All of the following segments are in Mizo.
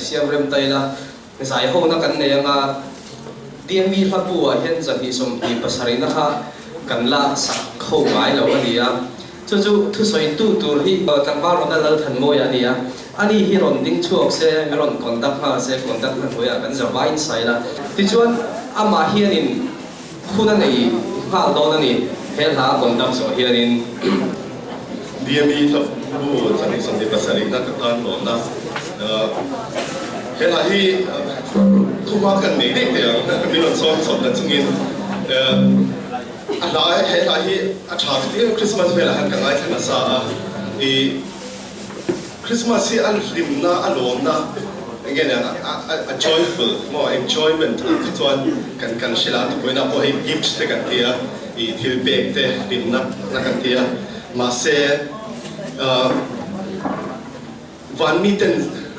siam rem ta ila, zai hona kan nei anga DMV hla bu ah hian 227 na kha kan la sak ho ngai lo a ni a. Chu chu thusawi tu tur hi tlangval Ronald Lalthanmawia a ni a, ani hi rawn ding chhuak se, mi rawn conduct nghal se, conduct hna hnuaiah kan zir vaiin sawi ila. Tichuan amah hianin hun a nei nghal dawn a ni, he hla a conduct zawh hianin. DME hla bu 227 na ka tan lawmna he hla hi thuma kan nei daih teh ang, min rawn sawm chawp na chungin. A hla he hla hi a tha ka ti em Christmas velah hian ka ngaithla nasa a i Christmas hi a hlimna a lawmna enge nia a joyful maw enjoyment ang kha chuan kan kan hrilh a tupuina pawh hei gift te kan ti a i thil pek te hlimna na kan ti a mahse Van miten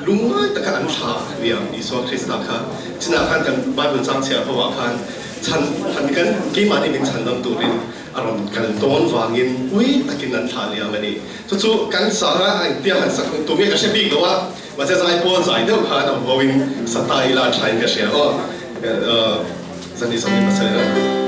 lungngai taka an thla liam Isua Krista kha chinah khan kan Bible chang chhiar ho ah khan chhan han kan keimahni min chhandam turin a rawn kal dawn vangin ui takin an thla liam a ni. Chu chu kan sanga a intia han sak tum nge ka hre bik lo a, mahse zaipawl zai deuh khan awm ho in sa ta ila a tha in ka hria aw. Zan i 27 a.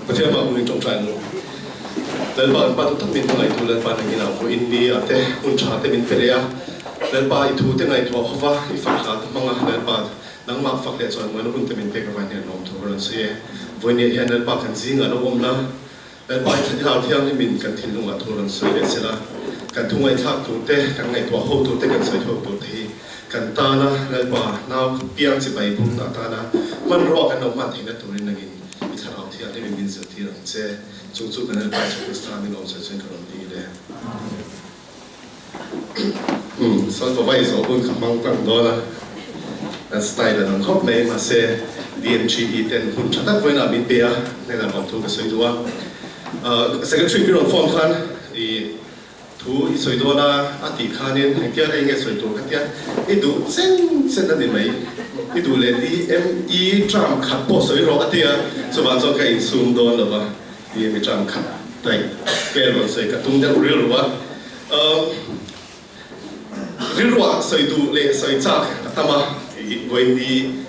Pathian mah hmuin tawngtai ang u. Lalpa kan Pa duh tak min hmangaihtu Lalpa nangin ah vawiin ni ah te hun tha te min pe leh a. Lalpa i thu te ngaihtuah hova i fak hla te hmang a Lalpa nangmah fak leh chuan muan hun te min pek avangin hian lawmthu ka rawn sawi e. Vawiin ah hian Lalpa kan zingah lo awm la. Lalpa i thlarau thianghlimin kan thinlungah thu rawn sawi leh sela, kan thu ngaihthlak tur te, kan ngaihtuah ho tur te, kan sawi thawk tur te hi kan tana Lalpa nau piang chibai bumna atana hmanrua kan lo hman theihna turin nangin i thlarau thianghlimin min zirtir ang che. Chung chu kan Lalpa Jesuh Krista min awm sawi chuan ka rawn ti le. Umm, Salvawai zawh hun ka hmang tlang dawn a, kan style a dang khawp mai, mahse DMGE ten hun tha tak vawiinah min pe a, hnenah lawmthu ka sawi duh a. Secretary min rawn phone khan i thu i sawi dawn a, a tih khanin engtia rei nge sawi tur ka tia, i duh chen chen a ni mai, i duh leh DME term khat pawh sawi rawh a ti a, chuvang chuan ka insum dawn lo va. Ti mi tang khat daih vel rawn sawi ka tum deuh rilru a. Rilruah sawi duh leh sawi chak a tam a, i vawiin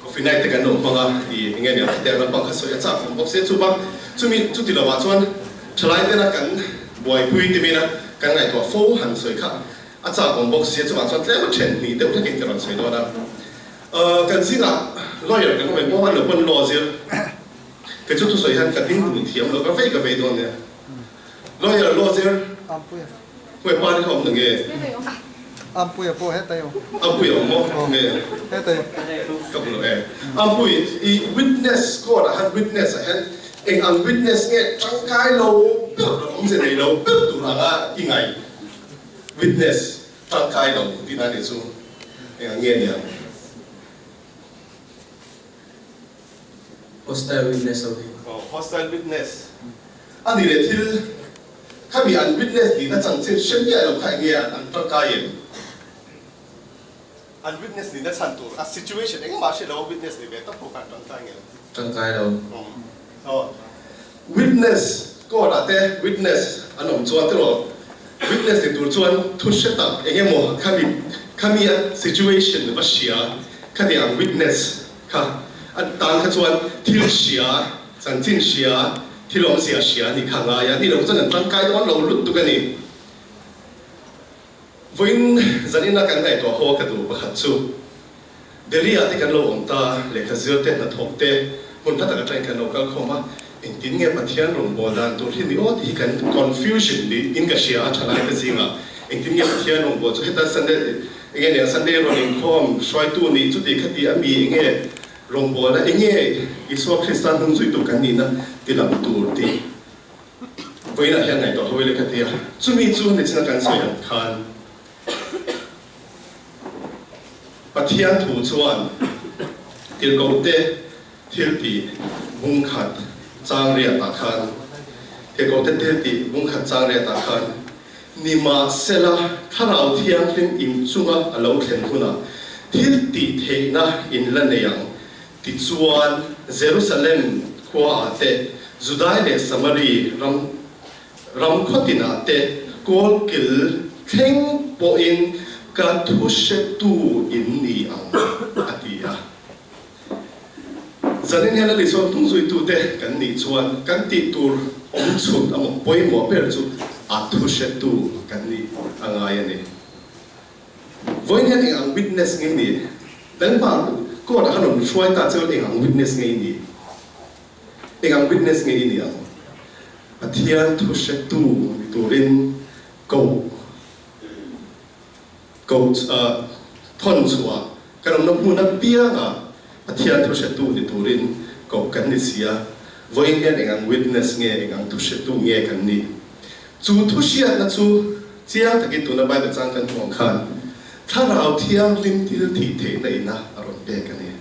coffee night te kan lo hmang a, i enge nia khatiang lampang kha sawi a chak awm bawk sia chu bak chumi chuti lovah chuan thalai tena kan buaipui ti mina kan ngaihtuah fo han sawi kha a chak awm bawk sia chuvang chuan tlem a then hnih deuh hlekin ka rawn sawi dawn a. Kan zingah lawyer kan awm em aw an lo pawn law zir. Kei chu thusawi hian ka ding dun thiam lo, ka vei ka vei dawn nia. Lawyer law zir Huai pa ni kha awm na nge? Ampuia pawh hetai awm. Ampuia awm maw? Nge? Hetai. Ka hmu lo e. Ampui, i witness court ah hian witness ah hian eng ang witness nge tangkai lo ber lo awmze nei lo ber tur anga i ngaih witness tangkai lo tihna nih chu eng ang nge niang? Hostile witness ho hi. Aw, hostile witness a ni leh thil. Khami an witness nihna chanchin hre miah lo kha enge an tangkai em? An witness nihna chhan tur a situation engmah hre lo a witness ni ve tak pawh kha an tangkai ngel. Tangkai lo. Aw. Witness court ah te witness an awm chuan tiraw witness ni tur chuan thu hre tak eng emaw khami khami a situation va hria khati ang witness kha a tan kha chuan thil hria chanchin hria thil awmzia hria ni kha ngai a ni lo chuan an tangkai dawn lo lut tuk a ni. Vawiin zanina kan ngaihtuah haw ka duh pakhat chu Delhi ah te kan lo awm ta, lehkha zir te, hnathawk te, hmun hla tak atangin kan lo kal khawm a, engtin nge Pathian rawngbâwl dan tur hi ni aw tih hi kan confusion ni in ka hria a thalai te zingah engtin nge Pathian rawngbâwl chu heta Sunday enge nia Sunday rawn inkhawm hruaitu nih chuti khati a mi enge rawngbâwlna enge Isua Krista hnung zuitu kan nihna ti lam tur tih Vawiinah hian ngaihtuah ho ila ka ti a, chumi chu nichina kan sawi ang khan Pathian thu chuan tirhkohte thiltih bungkhat chang riatah khan tirhkohte thiltih bungkhat chang riatah khan nimahsela Thlarau Thianghlim inchunga a lo thlen hunah thiltih theihna in la nei ang Tichuan, Jerusalem khuaah te, Judai leh Samari ram ram khaw tinah te kawlkil thleng pawhin ka thu hretu in ni ang, a ti a. Zanin hian a Lisawn hnungzuitute kan nih chuan kan tih tur awm chhun emaw pawimawh ber chu a thu hretu kan nih a ngai a ni. Vawiin hian eng ang witness nge ni? Lalpa court ah khan rawn hruai ta chuan eng ang witness nge i nih? Eng ang witness nge i nih ang? Pathian thu hretu ni turin koh koh thawn chhuah kan awmna hmun apiangah Pathian thu hretu ni turin koh kan ni si a, vawiin hian eng ang witness nge, eng ang thu hretu nge kan nih? Chu thu hriatna chu chiang takin tuna Bible chang kan hmuh ang khan Thlarau Thianghlim thil thih theihna ina a rawn pek a ni.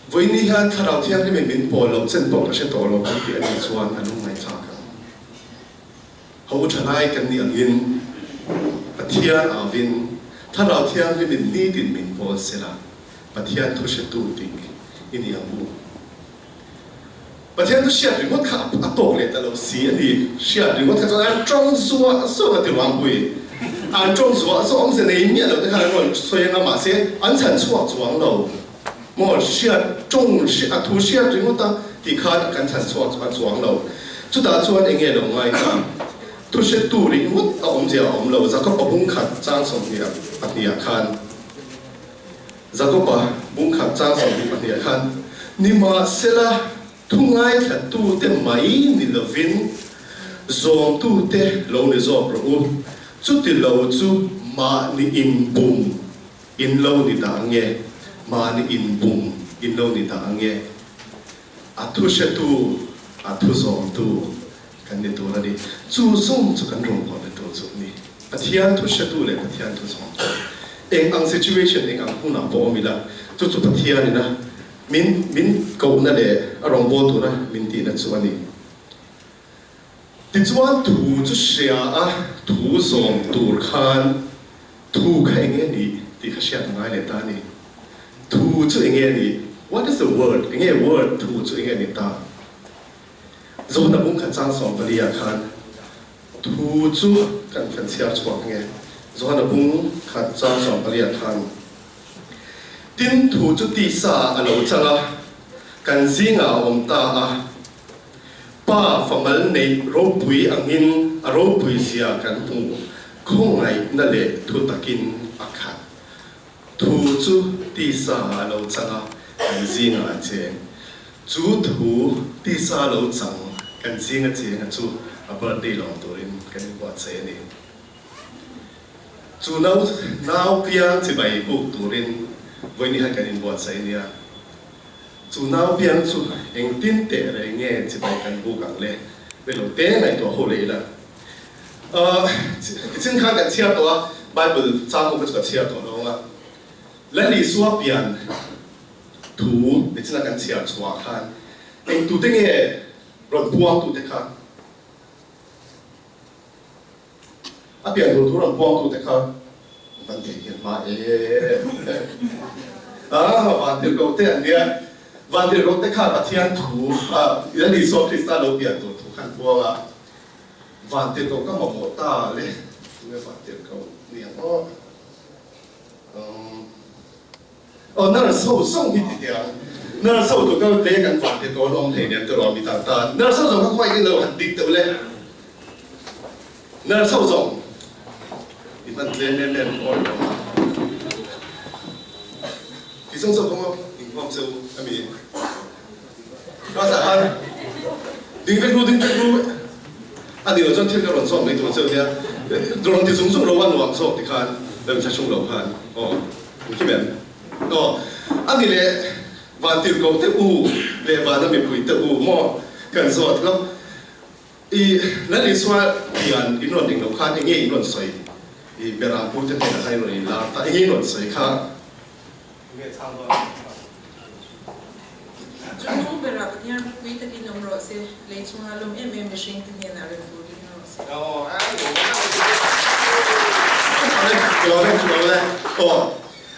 Vawiin hian Thlarau Thianghlimin min pawl loh chen pawh ka hre tawh lo kan tih a nih chuan a lungngaihthlak ang. Ho thalai kan nih angin Pathian auvin Thlarau Thianghlimin nitin min pawl sela Pathian thu hretu dik i ni ang u. Pathian thu hriat ringawt kha a tawk leh ta lo si a ni. Hriat ringawt kha chuan an tawng zuah zuah a ti ruangpui. An tawng zuah zuah awmze nei miah lo te khan an rawn sawi anga mahse an chhan chhuak chuang lo. Maw hriat tawng a thu hriat ringawt a tih khan kan chhan chhuak a chuang lo. Chutah chuan eng nge lo ngai ta? Thu hretu ringawt a awmzia a awm lo. Jakob-a bungkhat chang 22 ah khan Jakob-a bungkhat chang 22 ah khan nimahsela thu ngaithlatute mai ni lovin zawmtute lo ni zawk rawh u. Chuti lo chu mahni inbum In lo ni dah ange, mahni in bum in lo ni dah ange. A thu hretu, a thu zawmtu kan ni tur a ni. Chu zawm chu kan rawngbawlna tur chu a ni. Pathian thu hretu leh Pathian thu zawmtu. Eng ang situation, eng ang hunah pawh awm ila, chu chu Pathian ina min min kohna leh a rawngbâwl tura min tihna chu a ni. Tichuan thu chu hria a, thu zawm tur khan Thu kha eng nge nih tih kha hriat a ngai leh ta a ni. Thu chu eng nge nih? What is the word? Eng nge word? Thu chu eng nge nih ta? Zohna bung khat chang 14 ah khan thu chu kan kan chhiar chhuak nge? Zohna bung khat chang 14 ah khan Tin thu chu tisa ah a lo chang a, kan zingah a awm ta a. Pa famal neih ropui angin a ropui zia kan hmu, khawngaihna leh thu takin a khat. Thu chu tisa a lo chang a, kan zingah a cheng. Chu thu tisa a lo chang kan zinga chenga chu a birthday lawm turin kan inbuatsaih a ni. Chu nau nau piang chibai buk turin vawiin hian kan inbuatsaih a nia. Chu nau piang chu engtin teh reng nge chibai kan buk ang le? Velo te ngaihtuah ho leh ila. Ahh, tichin khan kan chhiar tawh a, Bible chang ho kha chu ka chhiar tawh lo ang a. Lal Isua pian thu nichina kan chhiar chhuah khan engtute nge rawn puangtute kha? A pian tur thu rawn puangtute kha van thei hian hma em em a, Vantirhkoh te an nia. Vantirhkoh te kha Pathian thu a, Lal Isua Krista lo pian tur thu kha an puang a. Vantirhkoh ka mamawh ta le, tunge Vantirhkoh ni ang aw? Umm. Aw nurse ho zawng hi ti teh ang. Nurse ho tu kal hle kan van te tawn awm hlei nen tiraw mi tan tan. Nurse ho zawng kha khawiin lo han dik deuh le. Nurse ho zawng i hman tlem em em awi lo a. Ti zawng zawng kawng inkhawm cheu a mi. Class ah khan ding vek ru ding vek ru a ni lo chuan thil ka rawn zawk mai tur cheu nia. Rawn ti zung zung lo a nuam zawk ti khan lo inthlahrung lo khan aw. Engkim em? Aw, a ni leh Vantirhkoh te u leh Vana mipui te u maw kan zawt lo. I Lal Isua hian in rawn ring lo khan enge in rawn sawi? I Berampu te hnenah khan in rawn inlar ta, enge in rawn sawi kha? Enge chhang dawn ang kha? Chu hnung berah Pathian ropui takin awm rawh se, lei chunga lawm em em mihring te hnenah rem turin rawh se.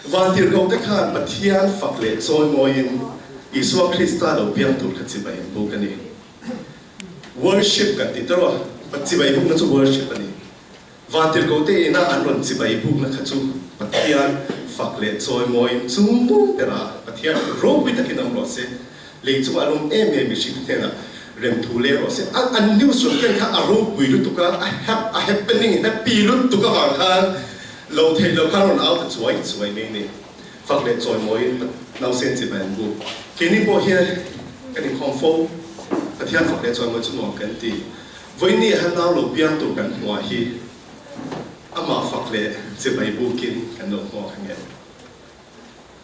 Vantirhkoh te khan Pathian fak leh chawimawiin Isua Krista lo piang tur kha chibai an buk a ni. Worship kan ti tawh a, chibai bukna chu worship a ni. Vantirhkoh te ina an rawn chibai bukna kha chu Pathian fak leh chawimawiin chung tum berah Pathian ropui takin awm rawh se. Lei chungah a lawm em em mihring te hnenah remthu leng rawh se. A an news rawn ken kha a ropui lutuk a, a hap a happening happy lutuk avang khan lo theih loh khan rawn au ta chuai chuai mai ni. Fak leh chawimawiin nausen chibai an buk. Keini pawh hian kan inkhawm fo. Pathian fak leh chawimawi chu nuam kan ti. Vawiini ah hian nau lo piang tur kan hmuah hi amah fak leh chibai bukin kan lo hmuak ang em?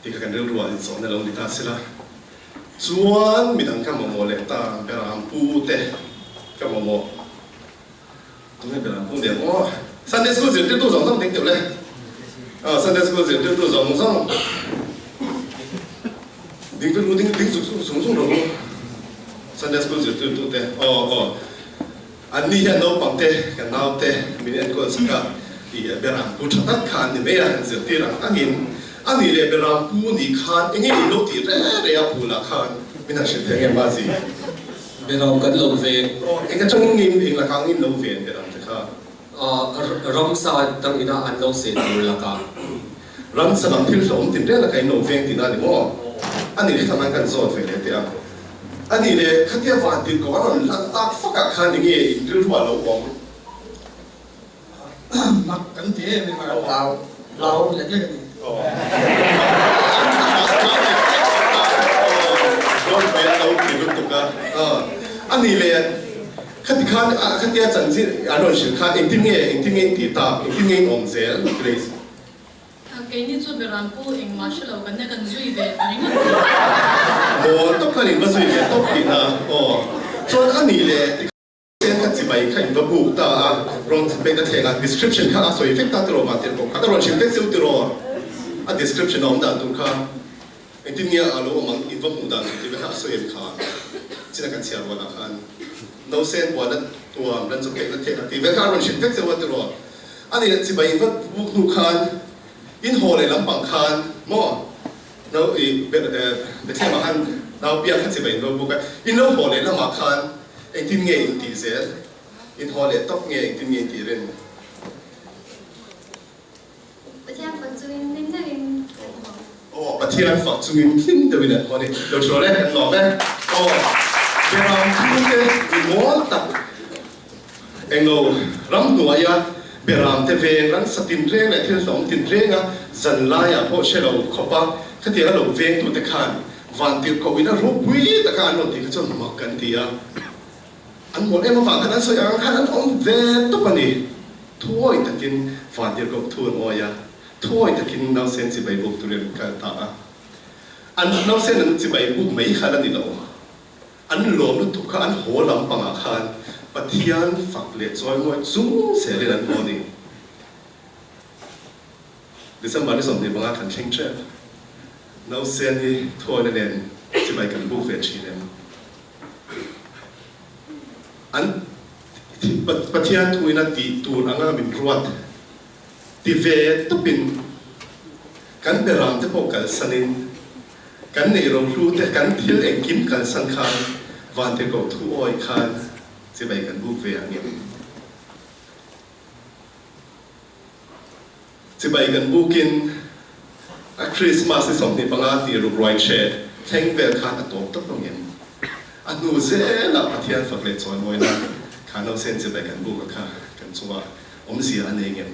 Ti kha kan rilru ah inzawhna lo ni ta sela chuan midang ka mamawh leh ta Beram pu te ka mamawh tunge Beram pu nia maw Sunday school zirtirtu zawng zawng ding teuh le aw Sunday school zirtirtu zawng zawng ding rilru ding ding zung zung zung rawh u Sunday school zirtirtu te aw aw An ni hian naupang te, kan nau te min enkawl sak a, i Beram pu tha tak kha an ni mai a, an zirtir ang angin a nih leh Beram pu nih khan enge in lo tih reh reh a phul ah khan min han hrilh thei ang em Mazi? Beram kan lo ven. Aw, eng atangin nge eng lakah angin lo ven Beram te kha? Ramsa dang ina an lo seh tur lakah. Ramsa lam thil hlauhawm tin reng lakah in lo veng tihna a ni maw? A nih heta man kan zawt ve leh teh ang. A nih leh khatia van tirh ko a rawn lan tak fak ah khan enge in rilru ah lo awm? Mak kan ti em em a, hlau hlau lek lek a ni. A nih leh Khati khan khatia chanchin an rawn hrilh khan engtin nge engtin nge in tih tak, engtin nge in awm zel please. Keini chu Beram pu engmah hre lo kan nia kan zui ve ta ringawt. Mawl tawp khan in va zui ve tawp tihna aw. Chuan a nih leh tikhan kha chibai kha in va buk ta a, rawn hmeh na thleng a description kha a sawi vek ta tiraw Vantirh pawh kha a rawn hrilh vek cheu tiraw a description a awm dan tur kha. Engtin nge a lo awm ang in va hmuh dan tur tih ve kha a sawi em kha chin a kan chhiar rualah khan nausen puan a tuam ran chu pek na thek a tih ve kha a rawn hrilh vek cheu a tiraw a ni chibai in va buk hnu khan in haw leh lampang khan maw nau i Bethlehem ah khan nau piang kha chibai in va buk a in lo haw leh lamah khan engtin nge in tih zel in haw leh tawp nge engtin nge in tih reng. Pathian fak chungin hlim deuhin kan haw. Aw, Pathian fak chungin hlim deuhin an haw a ni. Lo hrual e, kan lawm e. Aw, Beram phute mi mawl tak englo ram hnuaia Beram te veng ransa tinreng leh thil hlawm tinrenga zan laiah pawh hre lo khawpa khatianga lo vengtute khan vantirhkoh in a ropui taka an rawn tih kha chuan mak kan ti a. An mawl em avang khan an sawi ang khan an awm ve tawp a ni. Thuawi takin Vantirhkoh thu an awi a, thuawi takin nausen chibai buk turin an kal ta a. An nausen an chibai buk mai kha la ni lo. An lawm lutuk kha an haw lampangah khan Pathian fak leh chawimawi chung zelin an haw a ni. December ni 25 kan thleng tep. Nausen hi thuawina nen chibai kan buk ve thin em? An. Pathian thuin a tih tur anga min ruat ti ve tawpin kan beram te pawh kalsanin kan neih rohlu te kan thil engkim kalsan khan Vantirhkoh thu awi khan chibai kan buk ve ang em? Chibai kan bukin a Krismas ni 25 tih ruk ruai che thleng vel khan a tawp tawp ang em? A hnu zelah Pathian fak leh chawimawina kha nausen chibai kan buk a kha kan chungah awmzia a nei ngem?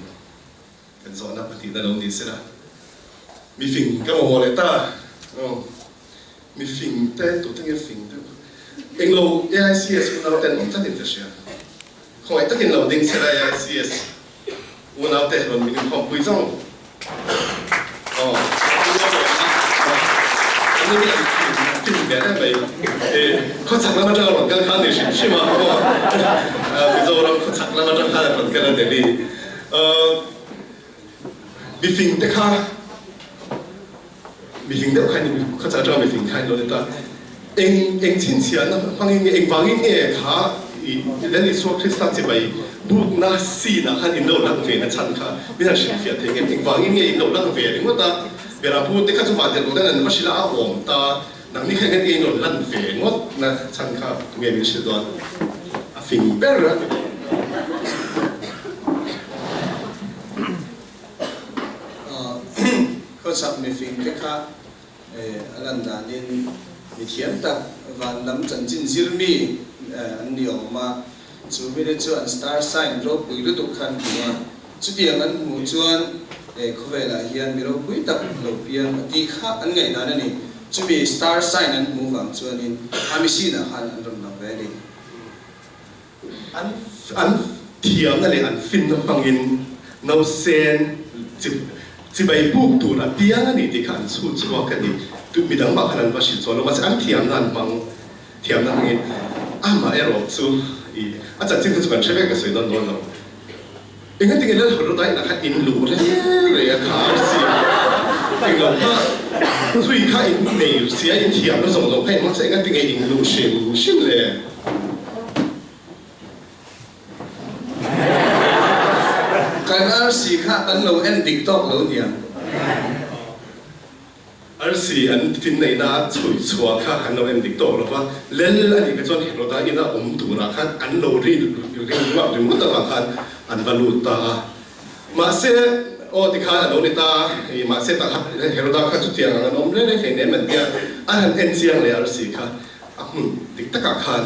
Kan zawhna pahnihna lo ni sela. Mifing ka mamawh leh ta. Aw. Mifing te tute nge fing deuh? Englo AICS unau ten awm tlatin ka hria. Khawngaih takin lo ding sela AICS unau te rawn min inkhawmpui zawng. Aw. An ni hi an fing ve reng mai. Khawchhak lam atanga rawn kal kha a ni hrim hrim a. Mizoram khawchhak lam atang khan a rawn kal a Delhi. Mifing te kha mifing deuh kha in khawchhak atanga mifing kha in lo ni ta. Eng eng chhinchhiahna hmangin nge engvangin nge kha i Lal Isua Krista chibai bukna scene ah khan in lo lang ve na chhan kha min han hrilhfiah thei ngem? Engvangin nge in lo lang ve ringawt a? Berapu te kha chu vantirhkoh ten an va hrilh a a awm ta. Nangni kha engati in rawn lan ve ngawt na chhan kha tunge min hrilh dawn? A fing ber a ni. Khawchhak mifing te kha a lan danin mi thiam tak van lam chanchin zir mi an ni awm a, chu mite chuan star sign ropui lutuk kha an hmu a, chutiang an hmuh chuan khawvelah hian mi ropui tak lo piang a tih kha an ngaihdan a ni. Chumi star sign an hmuh vang chuanin a mihrinah khan an rawn lang ve a ni. An an thiamna leh an finna hmangin nausen chi chibai buk tur a piang a ni tih kha an chhut chhuak a ni. Tu midang mah khan an va hrilh chuan lo mahse an thiamna an hmang thiamna hmangin amah erawh chu i a chanchin kha chu kan hre vek ka sawi dawn dawn lo. Engati nge Lal Heroda inah khan in luh reng reng a kha arsi englo kha zui kha in nei sia in thiamna zawng zawng kha in hmang se engati nge in luh hrim hrim le? Kan arsi kha kan lo en dik tawk lo nia. Arsi an finneihna chhui chhuah kha an lo en dik tawk lo va, Lel a nih kha chuan Heroda ina awm turah khan an lo rin ringruak ringawt avang khan an va lut ta a. Mahse, aw tikhan a lo ni ta a, i mahse tah khan Heroda kha chutiang ang an awm reng reng hlei nem an tia, a han en chiang leh arsi kha a hmun dik takah khan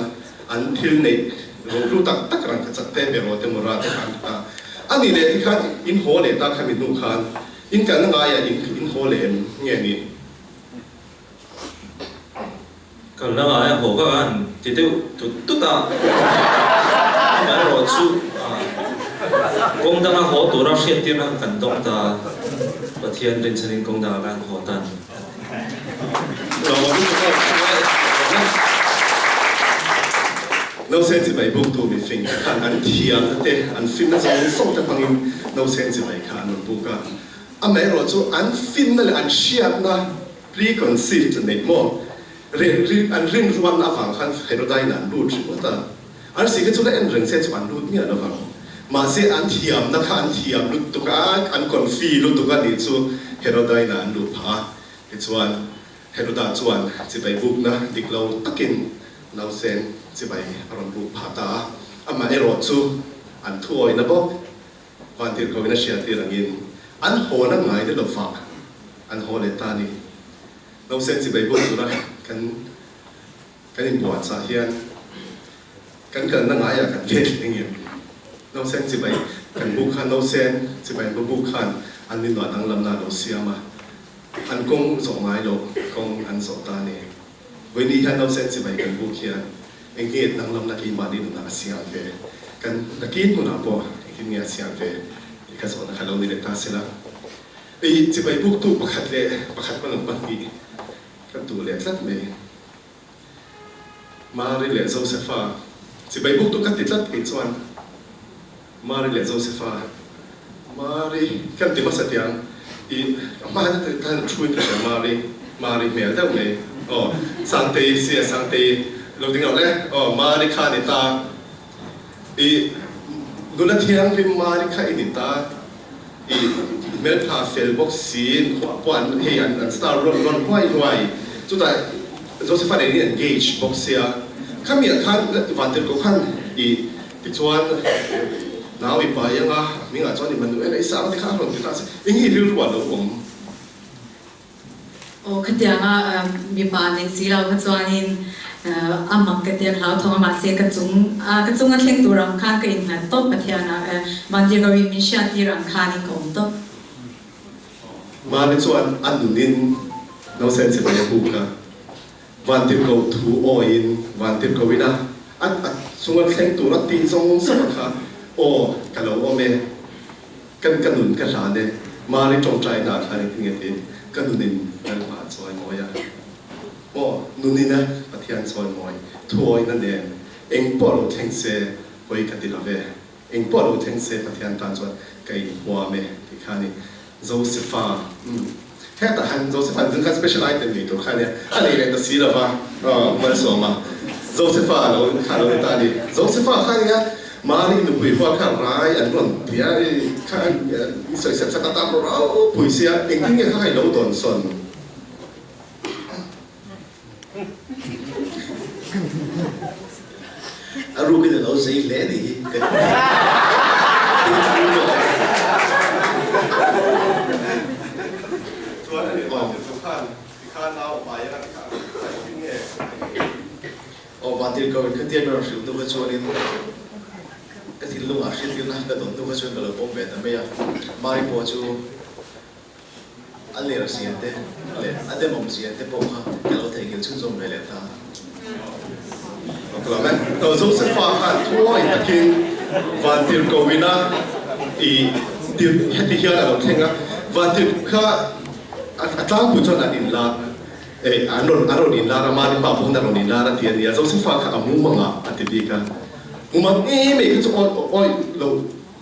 an thil neih rohlu tak tak rang kha chak te, beraw te, mawra te kha an ti ta a. A nih leh tikhan in haw leh ta kha mi hnu khan In kalna ngaiah in in haw leh em nge ni? Kalna ngaia haw ka han ti deuh tut tut a, amaherawh chu kawng danga haw tura hriattirna kha kan dawng ta, Pathian rinchhanin kawng dangah khan haw tan. Nausen chibai buktu mifing te khan an thiamna te, an finna zawng zawng te hmangin nausen chibai kha an rawn buk a. Amaherawh chu an finna leh an hriatna, preconceived, neih maw, an rinruatna avang khan Herodain an lut ringawt a. An si kha chu la en reng se chu an lut miah lo vang. Mahse an thiamna kha an thiam lutuk a, an confi lutuk a nih chu Herodain an lut phah a. Tichuan Heroda chuan chibai bukna dik lo takin nausen chibai a rawn buk phah ta a. Amaherawh chu an thuawihna bawk vantirhkohin a hriattir angin an hawna ngai ni lovah an haw leh ta a ni. Nausen chibai buk tura kan Kan inbuatchah hian kan kalna ngaiah kan let leh ngem. Nausen chibai kan buk khan nausen chibai an va buk khan an minnuah danglamna a lo siam a, an kawng zawh ngai lo kawng an zawh ta a ni. Vawiini hian nausen chibai kan buk hian engtinge danglamna keimahni nunah a siam ve, kan nakin hmunah pawh engtin nge a siam ve tih kha zawhna kha lo ni leh ta sela. Ei chibai buktu pakhat leh pakhat hmanung pahnih ka duh leh tlat mai. Mari leh Josefa chibai buk tu ka ti tlat kei chuan Mari leh Josefa Mari kan ti hmasa tiang i a hma hian ka han thu in ka hria Mari Mari hmel deuh mai aw Sangtei sia Sangtei lo ding lo le aw Mari kha a ni ta. I nula thianghlim Mari kha i ni ta, i hmeltha fel bawk si, khuah pawh an hei an star rawn rawn hluai hluai, chutah Joseph-a nen i engage bawk sia, khamiah khan Vantirhkoh khan i tichuan nau i pai anga a hmingah chuan Immanuel-a i sa ang te kha a rawn ti ta a si, eng nge rilru ah lo awm? Aw khatianga mipa nei si lo kha chuanin a mak ka tia hlauthawng a mahse ka chung a ka chunga thleng tur ang khan ka innghat tawp Pathian a Vantirhkohin min hriat tir ang khanin ka awm tawp. Mami chuan a nunin nausen che mai a buk a, Vantirhkoh thu awiin Vantirhkohin a a chunga thleng tur a tih zawng zawng a kha aw ka lo awm e. Kan ka nun ka hlan e. Mari tawngtai na khan engtin nge ti? Ka nunin Lalpa a chawi mawi a. Aw, nunin a Pathian chawi mawi, thuawina nen eng pawh lo thleng se hawi ka ti lo ve. Eng pawh lo thleng se Pathian tan chuan ka inhuam e tih kha a ni. Josefa, umm. Hetah hian Josefa an khan special item nei tur kha a nia, a nei leh ta si lo va, aw malsawma Josefa a lo kha a lo ni ta a ni. Josefa kha nia Mari nupui hual kha rai an rawn ti a, i kha i sawi sep sep a tam ropui sia, engtin nge kha kha i lo dawn sawn? A rukin a lo zei hle a nih hi. Chuan a ni van tirhkoh khan tikhan nau a pai a tikha a engtin nge a ei? Aw van tirhkoh in khatiang ka rawn hrilh hnu kha chuanin ka thinlungah hriattirna ka dawn hnu kha chuan ka lo pawm ve ta mai a. Mari pawh chu A ler zia te leh a demawm zia te pawh kha ka lo theihnghilh chhunzawm ve leh ta. Aw Josefa khan thuawi takin vantirhkohina i tirh heti hian a lo thleng a, vantirhkoh kha a tlangpui chuan an inlar eh an rawn a rawn inlar a, Mari pa pawhin a rawn inlar a ti a nia, Josefa kha a mumangah a ti bik a, mumang em em kha chu awi awi lo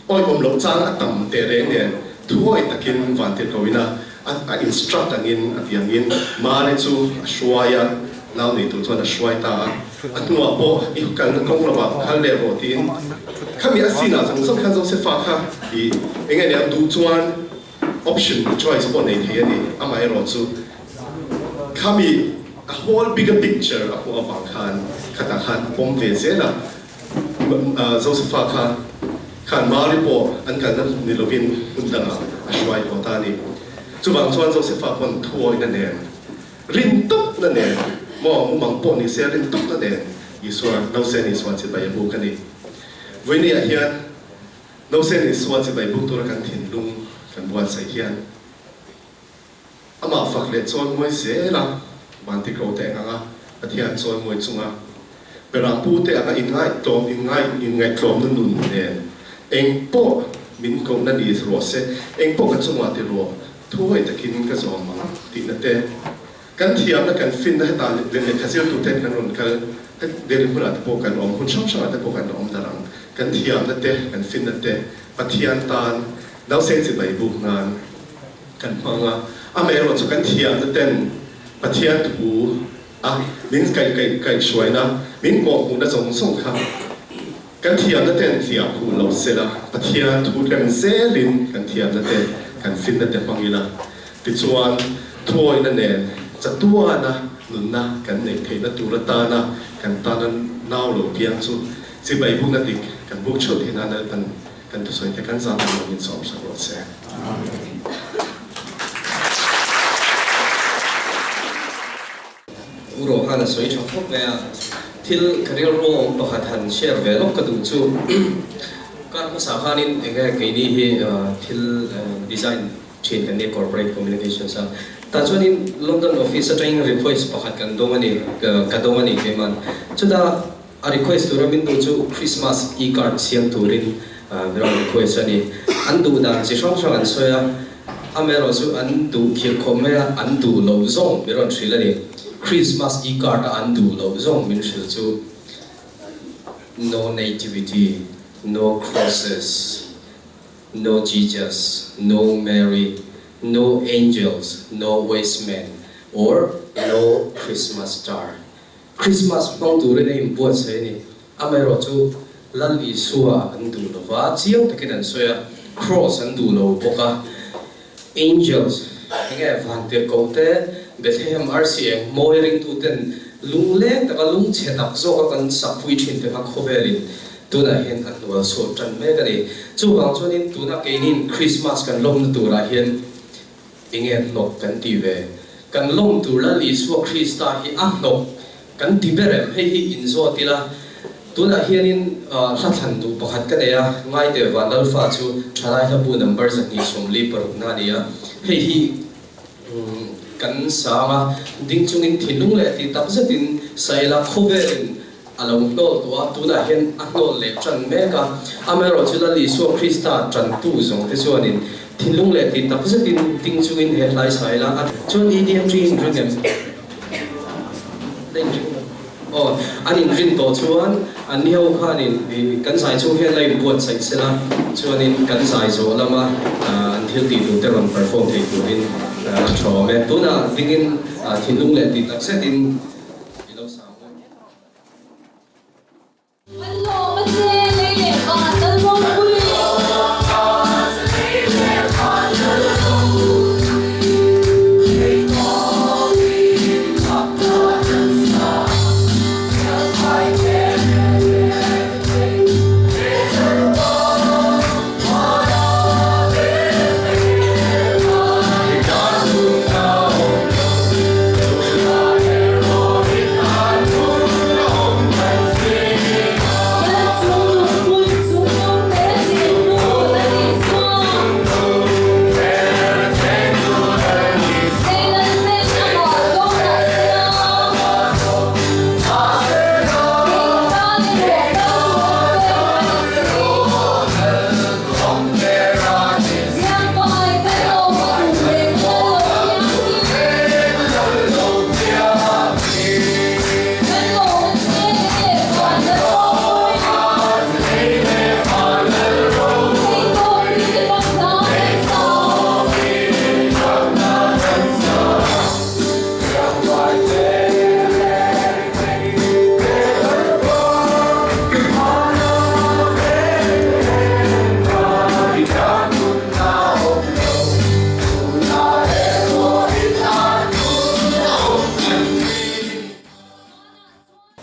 Awihawm loh chang a tam teh reng nen thuawi takin vantirhkohin a a instruct angin a ti angin Mari chu a hruai a, nau nei tur chuan a hruai ta a, a hnuah pawh i kalna kawng lovah kal leh rawh tiin khami a sinah zawng zawng khan Josefa kha i eng nge nia duh chuan option choice pawh nei thei a ni, amaherawhchu khami a whole bigger picture a hmuh avang khan khatah khan a pawm ve zel a. Josefa kha khan Mari pawh an kalna ni lovin hmun dangah a hruai haw ta a ni. Chuvang chuan Josefa pawn thuawina nen, rin tawpna nen, maw mumang pawh ni se rin tawpna nen Isua, Nausen Isua chibai a buk a ni. Vawinia hian Nausen Isua chibai buk tura kan thinlung kan buatsaih hian, Amah fak leh chawimawi zel a, Vantikro te eng anga Pathian chawimawi chunga Berang pu te anga inngaihtlawm inngaih inngaihtlawmna nun nen eng pawh min kohna ni rawh se, eng pawh ka chungah ti rawh, thuawi takin ka zawm ang tihna te kan thiamna kan finna hetah leh lehkha zirtu ten kan rawn kal het Delhi hmunah te pawh kan awm hmun hrang hrangah te pawh kan awm darh ang kan thiamna te kan finna te Pathian tan nauseng chibai buk nan Kan hmang a, amaherawh chu kan thiamna ten Pathian thu a min kaih kaih kaih hruaina, min kawhhmuhna zawng zawng kha kan thiamna ten hliah khuh lo sela, Pathian thu rem zelin kan thiamna te, kan finna te hmang ila, tichuan thuawihna nen chatuana nunna kan neih theihna tur atana kan tana nau lo piang chu chibai bukna dik kan buk theuh theihna Lalpan Kan thusawi te kan zan ang lo in sawm sak rawh se. Amen. U Rohan a sawi tha khawp mai a, thil ka rilru awm pakhat han share ve lawk ka duh chu kar hmasa khanin eng nge keini hi thil design thin kan nia corporate communications a, tah chuanin London office atangin request pakhat kan dawng a ni, ka dawng a ni keiman chutah A request tura min duh chu Christmas e-card siam turin min rawn request a ni. An duh dan chi hrang hrang an sawi a, amaherawh chu an duh khirh khawp mai a, an duh loh zawng min rawn hrilh a ni. Christmas e-card a an duh loh zawng min hrilh chu No nativity, no crosses, no Jesus, no Mary, no angels, no wise men or no Christmas star. Christmas hmang turin a inbuatsaih a ni. Amaherawh chu Lal Isua an duh lo va, chiang takin an sawi a, Kraws an duh lo bawk a. Angels, enge vantirhkoh te, Bethlehem arsi eng mawi ringtuten lungleng taka lungchhe tak zawka kan sakpui thin te kha khawvelin tunah hian a hnual chhuah tan mek a ni. Chuvang chuanin tuna keinin Krismas kan lawmna turah hian enge hnawk kan ti ve? Kan lawm tur Lal Isua Krista hi a hnawk kan ti ber em? Hei hi inzawt ila, tunah hianin hla thlan duh pakhat ka nei a, Ngaite Van Lalfa chu Thalai Hlabu number 246 na a ni a, hei hi kan sang a, ding chungin thinlung leh ti tak zetin saila khawvelin A lo hnawl tawh a, tunah hian a hnawl leh tan mek a. Amaherawhchu Lal Isua Krista tantu zawng te chuanin thinlung leh ti tak zetin ding chungin he hlai sai la a chuan EDM ri in ring em? La in ring lo. Aw, an in rin tawh chuan an ni ho khanin kan zai chung hian la in buatsaih sela chuanin kan zai zawh lama an thil tih tur te rawn perform thei turin a tha awm e. Tunah dingin thinlung leh ti tak zetin i lo sang.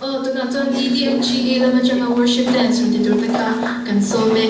Aw, tunah chuan EDMGE lam atanga worship dance rawn ti tur te kha kan sawm e.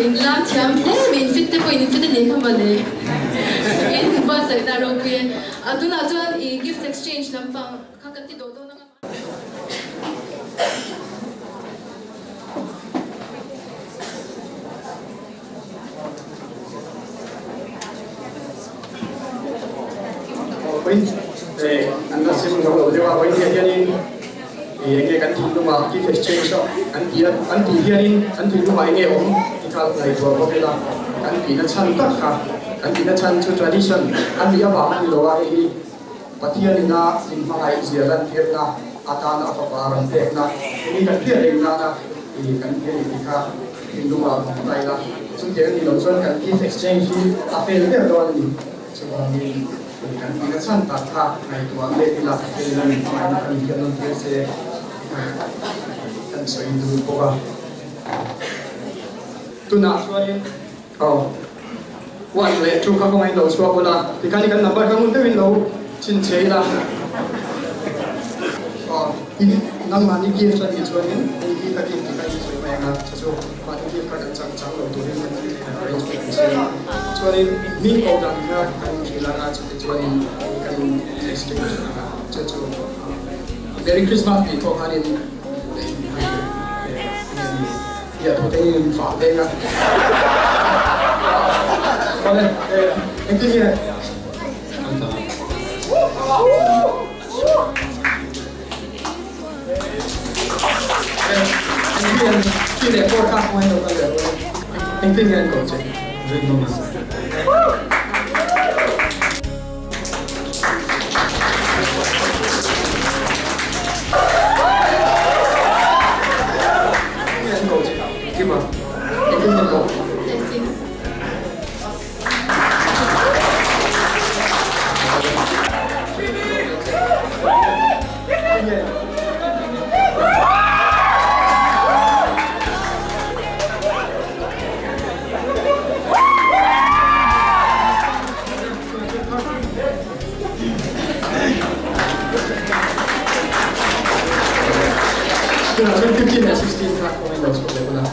In lam thiam hle mai, in fit te pawh in fit a nih kha mawle. In buatsaihna a ropui e. A tunah chuan i gift exchange lampang kha kan ti dawh dawn anga. An la sim zo lo deuh a, vawiin hianin enge kan thinlungah gift exchange a an ti a, an tih hianin an thinlungah enge awm tih kha ngaihtuah bawk ila, kan tihna chhan tak kha, kan tihna chhan chu tradition a nih avang a ni lo a, hei hi Pathianin a inhmangaih zia lantirna atana a fapa rawn pekna enge kan hriat reng nana kan ti a ni tih kha thinlungah awm ta ila, chutiang a nih loh chuan kan gift exchange hi a fel ber dawn a ni. Chuvangin kan tihna chhan tak kha ngaihtuah let ila hei lan hmaina kan inhian nawn tir se kan sawi duh bawk a. Tunah chuanin aw one leh two kha kawngah in lo chhuak ula, tikhan i kan number kha ngun deuhin lo chhinchhe ila. Aw in nangmahni gift a nih chuanin hei hi ka gift tih kha in sawi mai ang a, chu chu mahni gift kha kan chang chang lo turin kan arrangement kan siam a. Chuanin mi ko dan kha kan inhrilh ang a, chuti chuanin kan in exchange ang a, chu chu Merry Christmas tih pawh khanin Piah te in fah deng a. Awle, engtin nge? Engtin three leh four kha khawngaih lo kal leh rawh. Engtin nge an koh che? Rinawma. Engtin nge an koh che? Kima. Engtin nge an koh? Blessing. Tunah chuan 15 leh 16 kha kawngin lo chhuak leh bawk a.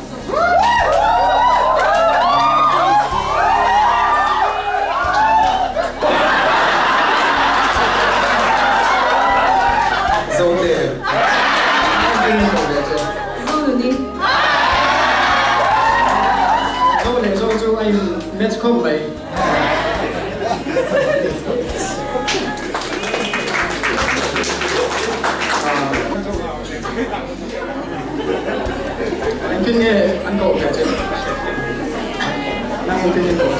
Zote. Zonuni. Zo leh zo chu a in match khawp mai. Engtin nge an koh ve che? Nang engtin nge koh?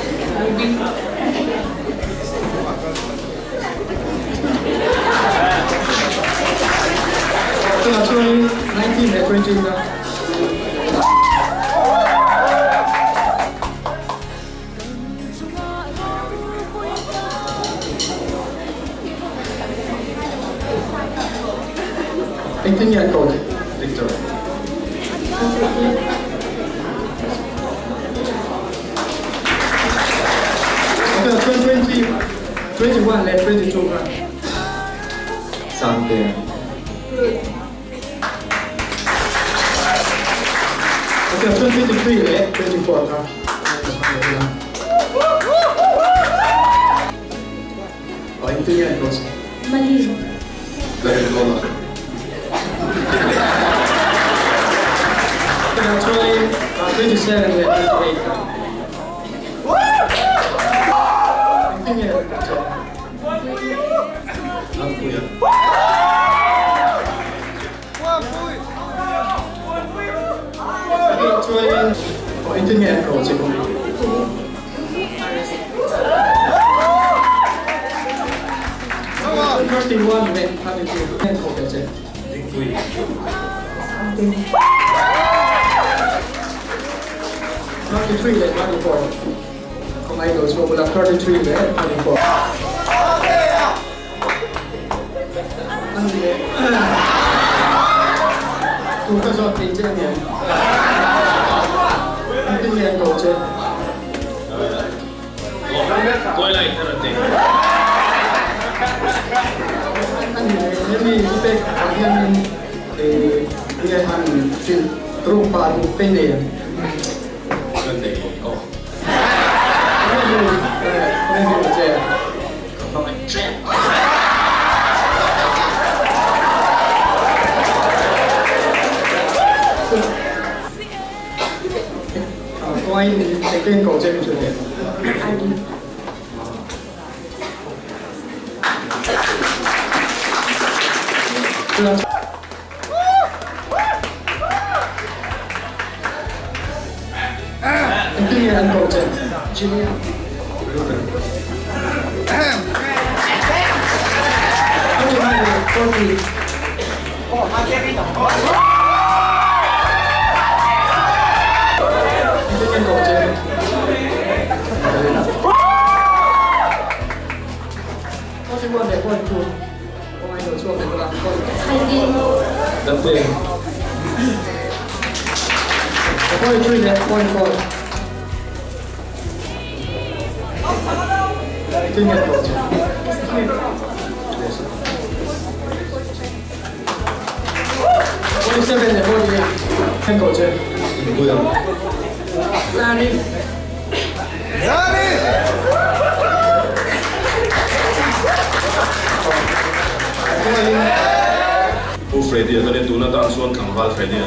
Tunah chuanin 19 leh 20 na. Engtin nge an koh che? Victor. Okay, chuan 20, 21 leh 22 kha. Sangte. Okay, chuan 23 leh 24 kha. Oh, engtin nge an koh che? Mali. Lalrinawma. Tunah chuan 27 leh 28 kha. Engtin nge an koh che? Ampuia. Okay, chuan oh, engtin nge an koh che? 31 leh 32 an koh ve che? Dingpui. 33 leh 34 khawngaih lo chhuak ula 33 leh 34 An leh tu ka zawt thei che aniang engtin nge an koh che? Twilight a rawn ti. Ani leh hemi pek ah hianin enge an hrilh ruk pah duh te nei ang? Kan nei. Tunge hming che? Ka hmangaih ṭep. Kawngaiin engtin ko che min hrilh ve? Engtin nge an ko che? Julia. Engtin nge an ko che? Pu Freddy a kan tun atan chuan tlangval Freddy a ni.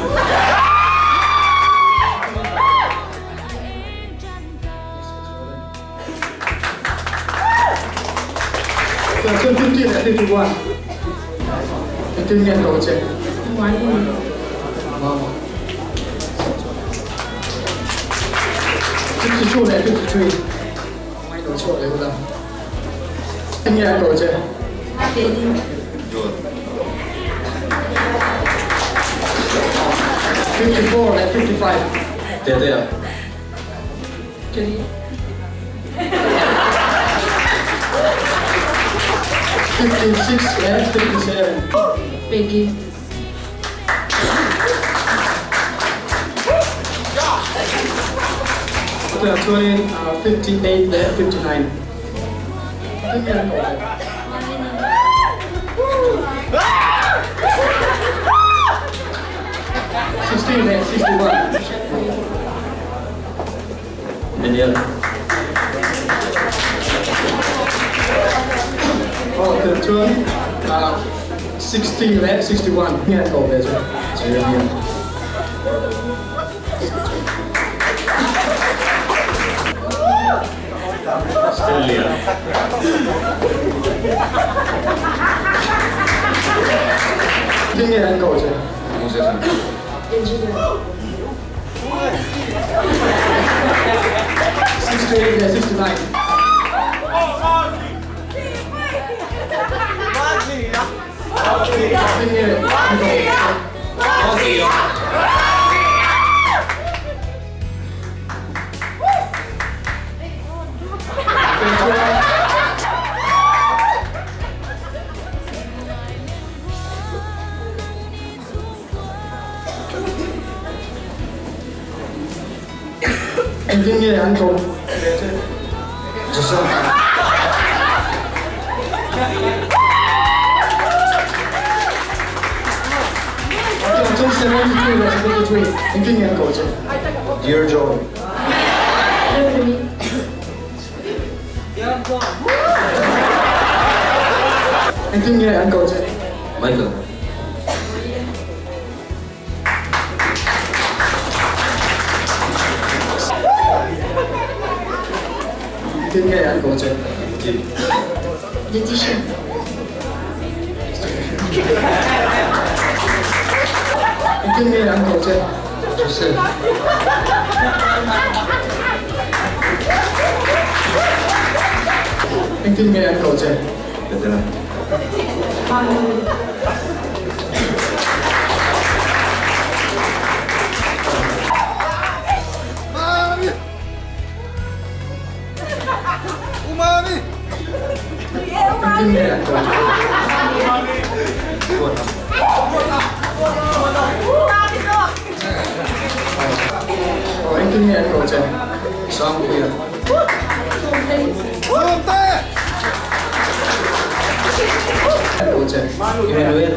Tetea. Peggy. Daniel. Stanley-a. Moses-a. Engtin nge an ko ve che? Joseph. Chuan 72 leh 73 engtin nge an ko che? Dear John. Engtin nge an ko che? Michael. Engtin nge an ko che? Timothy. Letitia. Engtin nge an ko che? Joseph. Engtin nge an ko che? Petera. Engtin nge an ko che? Engtin nge an ko che? Sangpuia. An ko che? Emmanuel.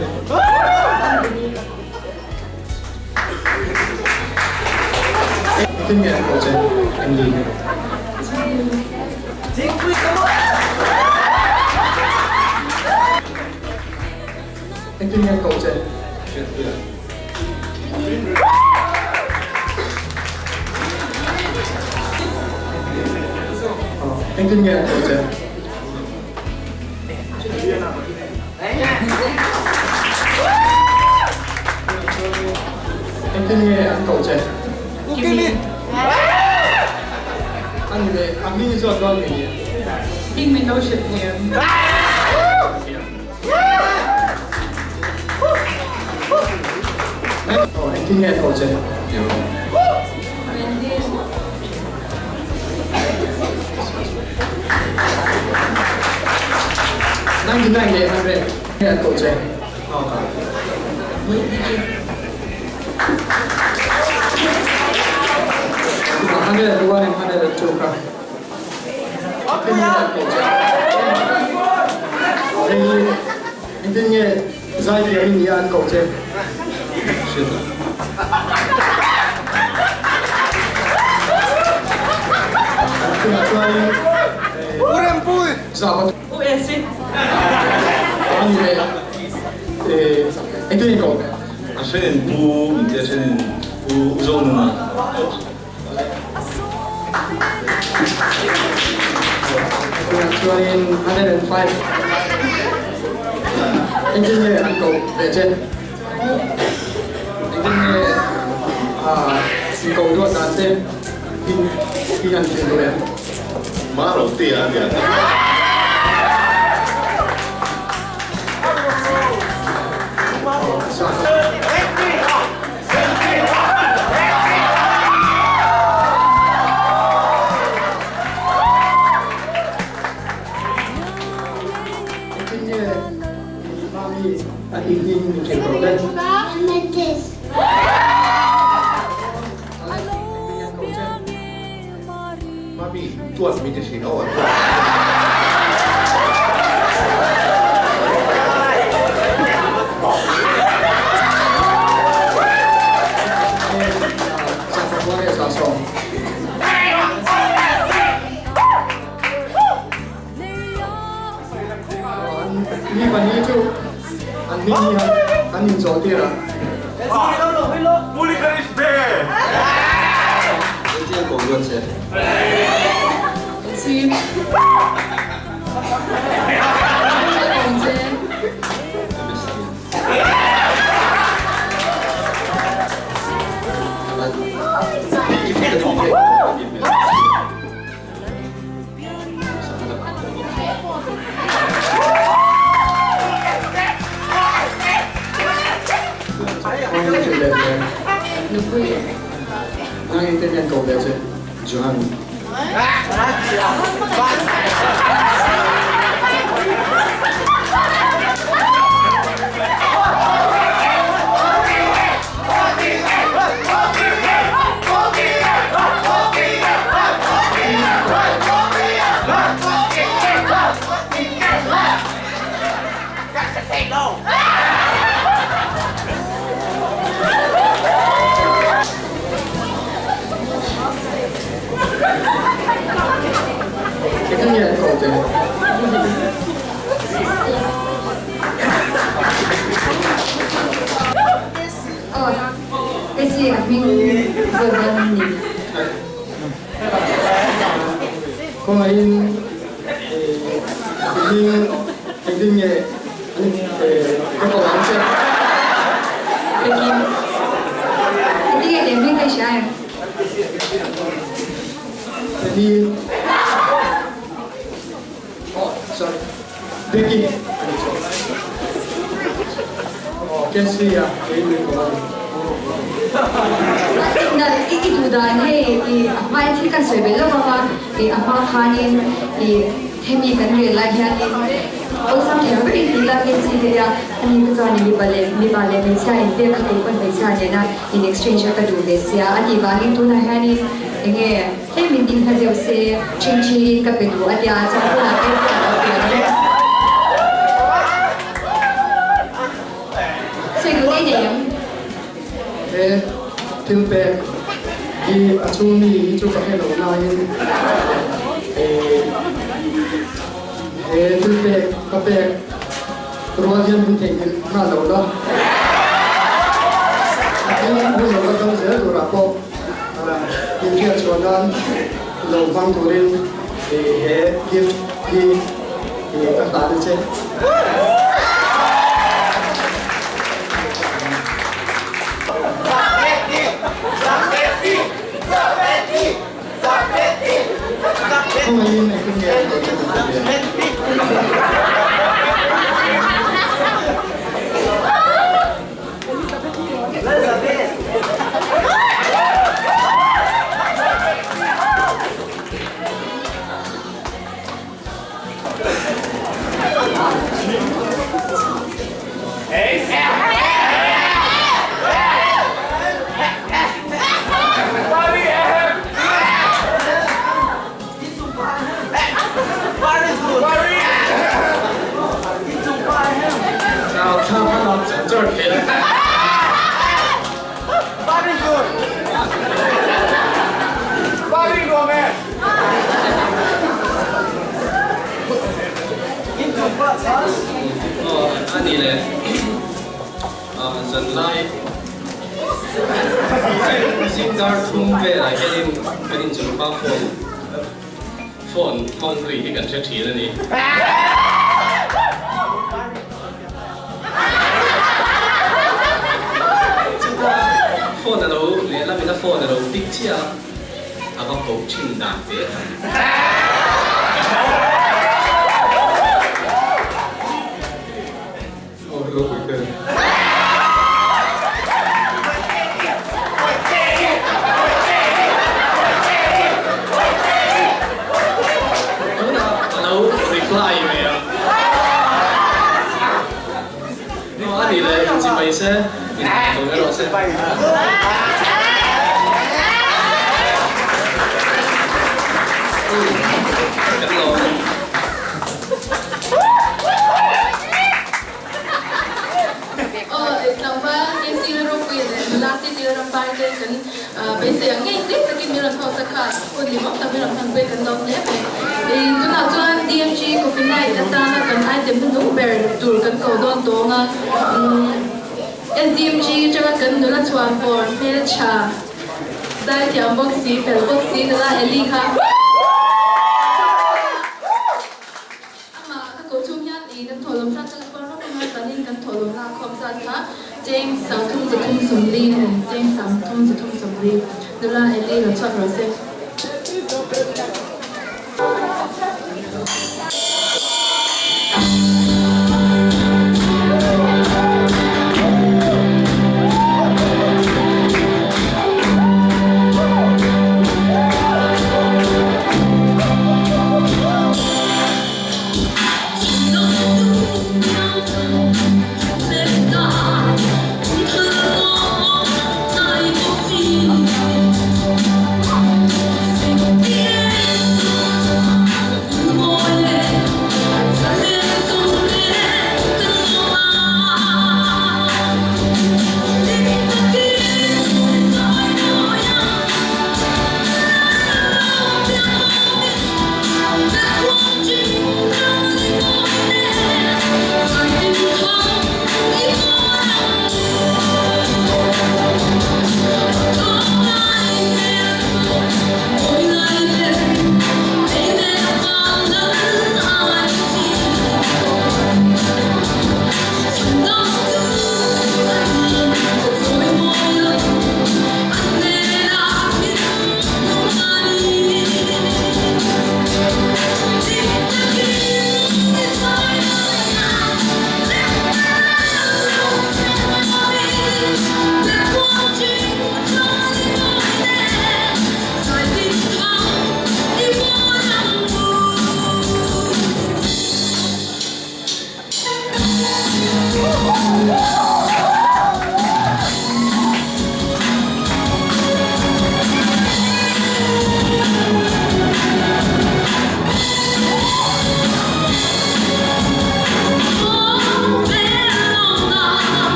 Engtin nge an ko che? Emily. Engtin nge an koh che? Hriatpuia. Engtin nge an koh che? Engtin nge an koh che? Kimi. A ni leh, a hming i zawt dawn mi? Hming min lo hrilh thei em? Aw, engtin nge an koh che? 99 leh 100 nge an koh che? 101 and 102 kha. Engtin nge an koh che? Hei hi engtin nge zaithiam i nia an koh che? Hriat lo. Tunah chuanin zah US. A ni leh engtin in koh? A hrenin Pu min ti a hrenin Pu Zonuna. Tunah chuanin 105 engtin nge an koh ve che? Engtin nge in koh duat dan te hi han hrilh duh em? Maro te a nia. Engtin nge Mami a hming min hrilh tawh te? Mami, tuat min ti thin aw an tuat. Mi pahnih chu an hming hi an inzawh tir a. Johan. Engtin nge an koh che? Aw, Casey a hming zawt dawn a ni. Khawngaihin i hming engtin nge ka koh ang che? Becky, engtin nge hming ka i hria em? Becky, oh sorry, Becky a ni chuan. Oh, Casey a kei min koh a ni. Na i i duh dan hei i a hmain thil kan sawi belh lo vang a, i a hma khanin i hemi kan rel lai hianin awlsam thiam ber in tih la Casey te nia ani ka chuan i mipa leh mipa leh hmeichhia in pek kha kei pawn hmeichhia nena in exchange a ka duh ve sia a tih vangin tunah hianin enge Hei min ding hla deuh se, ṭhingṭhi in ka pe duh a tia chuan tunah phei chuan a lo pe ang e. Sawi duh nei nei em? He thil pek hi a chhung mi hi chu ka hre lo nain eh. He thilpek ka pek rual hian min theihnghilh nghal lo la. A thil hun lo la kal zel turah pawh inhriat chhuah nan lo hmang turin he gift hi ka hlan a che. Khawngaihin engtin nge an tawh che kan ti ve? A ni le zanlai zing dar thum velah hianin kan inchungpa phone phone hmang ri hi kan hre thin a ni. Chuta phone a lo lehlam in a phone a lo pick chiah a. A va ko thin dan te a ni. Aw hello Puite. Tunah a lo reply ve a. Aw a nih leh inchimai se, inhmuh tur erawh se. Kan lawm e. Aw tlangval KC Lalropuia leh nula CT Lalrampai te kan beisei ang ngei hle takin min rawn hawsa kha hun limawm tak min rawn hmanpui kan lawm hle mai. Tunah chuan DMG Coffee Night atana kan item hnuhnung ber tur kan ko dawn tawng a, SDMG atanga kan nula chhuan fawr hmeltha zaithiam bawk si fel bawk si nula Eli kha. Amah ka koh chung hian i kan thawhlawm hrat tak a pawn rawk anga chuanin kan thawhlawm lak khawm zat kha cheng 3340 a ni, cheng 3340. Nula Eli lo chhuak rawh se.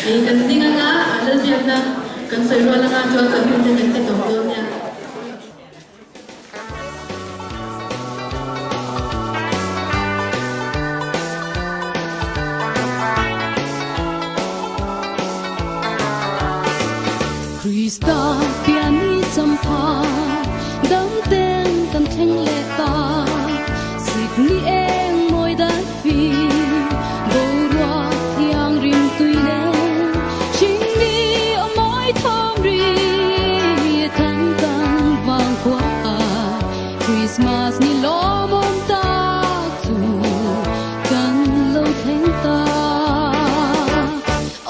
Kan ding anga Lalbiakna kan sawi rual anga chuan kan hun te kan ti tawp dawn nia. Krista piani champha dam ten kan thleng leh ta Sikni eng mawi dan fi boruak thiang rim tui nen Hringmi aw mawi thawm ri thang tang vang khua Christmas ni lawmawm tak chu kan lo thleng ta.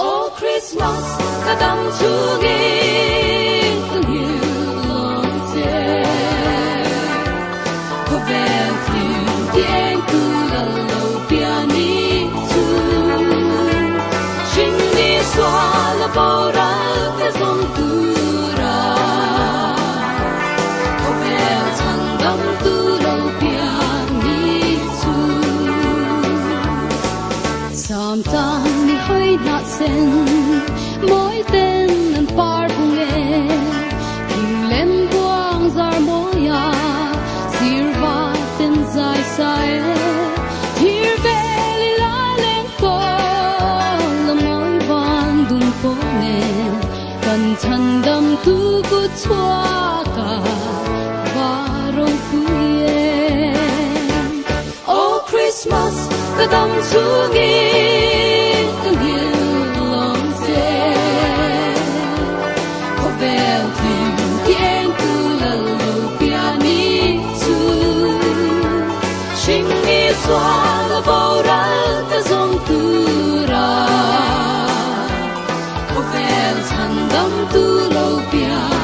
Aw Christmas ka dam chungin ka nghilh lawm che. Khawvel thil ti eng tu lal lo pian i chu. Hring ni sual a boral ka zawng tur a. Khawvel chhan dam tu lo pian i chu. Sam tlang ni hawi hnah sen mawi ten an par bung e. Thing lem buang zar mawi a sirva ten zai sa e. Thir vel i la leng kawl a mawi van dun pawh nen kan chhan dam tu kut chhuak a va ropui e. Aw Christmas ka dam chungin ka nghilh lawm che. Khawvel hlim ti eng tu lal lo pian i chu. Hring ni sual a boral ka zawng tur a. Khawvel chhan dam tu lo pian.